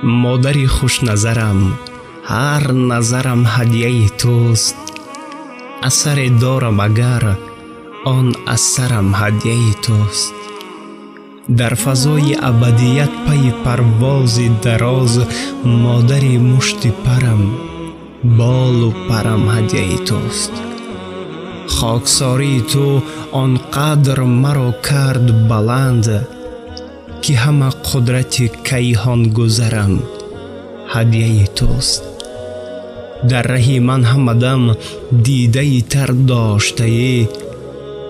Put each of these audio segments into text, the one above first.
Модари хушназарам, ҳар назарам ҳадияи туст. Асаре дорам агар, он асарам ҳадияи туст. Дар фазои абадият пайи парвози дароз, модари мушти парам, болу парам ҳадияи туст. Хоксории ту он қадр маро кард баланд, ки ҳама қудрати кайҳонгузарам ҳадияи туст. Дар раҳи ман ҳамадам дидаи тар доштаӣ,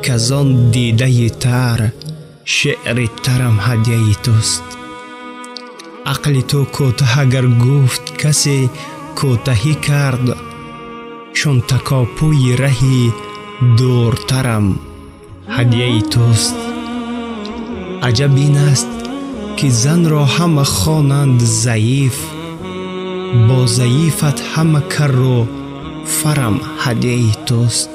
казон дидаи тар шеъри тарам ҳадияи туст. Ақли ту кӯтаҳ агар гуфт касе, кӯтаҳӣ кард, чун такопӯи раҳи дуртарам ҳадияи туст. Аҷаб ин аст, ки занро ҳама хонанд заиф, бо заифат ҳама карру фарам ҳадияи туст.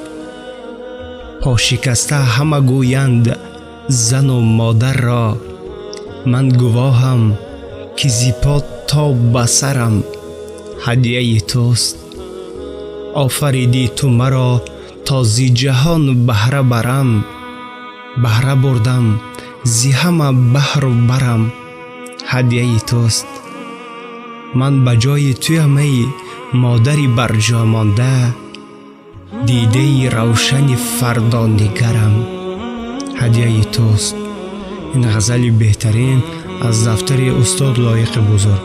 Пошикаста ҳама гӯянд зану модарро, ман гувоҳам, ки зи по то ба сарам ҳадияи туст. Офаридӣ ту маро, то зи ҷаҳон баҳра барам, баҳра бурдам зи ҳама баҳру барам ҳадияи туст. Ман ба ҷои туям, эй модари барҷомонда, дидаи равшани фардонигарам ҳадияи туст. Ин ғазали беҳтарин аз дафтари устод Лоиқи бузург.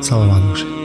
Саломат бошед.